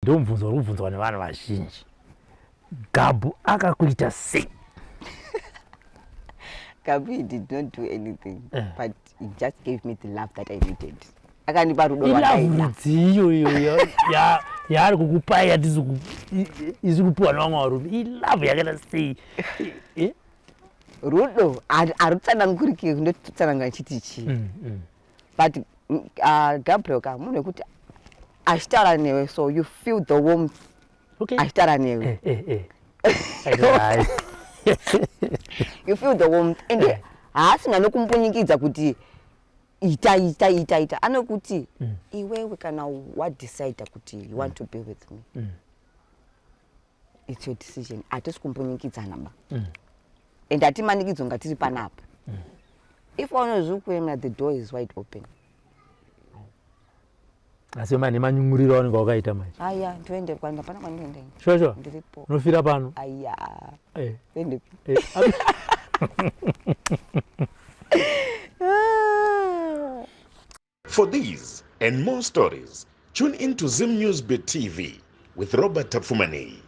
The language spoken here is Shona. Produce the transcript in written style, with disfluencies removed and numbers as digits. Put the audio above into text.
Ndomubvunzo uri kubvunzwa nevanhu vazhinji. Gabhu akakuita sei? Gabhu he did not do anything eh. but he just gave me the love that I needed. Akandipa rudo rwandaida. Rudziyo iyo yaari kukupai yatisi isi kupiwa nevamwe varume. Ilove yakaita sei? Eh? Rudo harutsananguriki ndotsanangura chiti chii. Mm, mm. But Gabriel ka munhu wekuti achitaura newe so you feel the warmth okay. Achitaura newe eh, eh, eh. You feel the warmth and eh. Haasi munhu anokumbunyikidza kuti ita ita ita ita anokuti mm. Iwewe kana wadecide kuti you want mm. to be with me mm. It's your decision, hatisi kumbunyikidzana ba mm. And hatimanikidzwa nga tiri panapa mm. If waona zviri kuemera, the door is wide open. Asi mane manyunguriro aunenge wakaita manje. Aya, ndoende kwanda pana kwandoenda. Sure sure. Ndiripo. Unofira pano. Aya. Eh. Ende. Eh. For these and more stories, tune in to Zim News Bit TV with Robert Tafumani.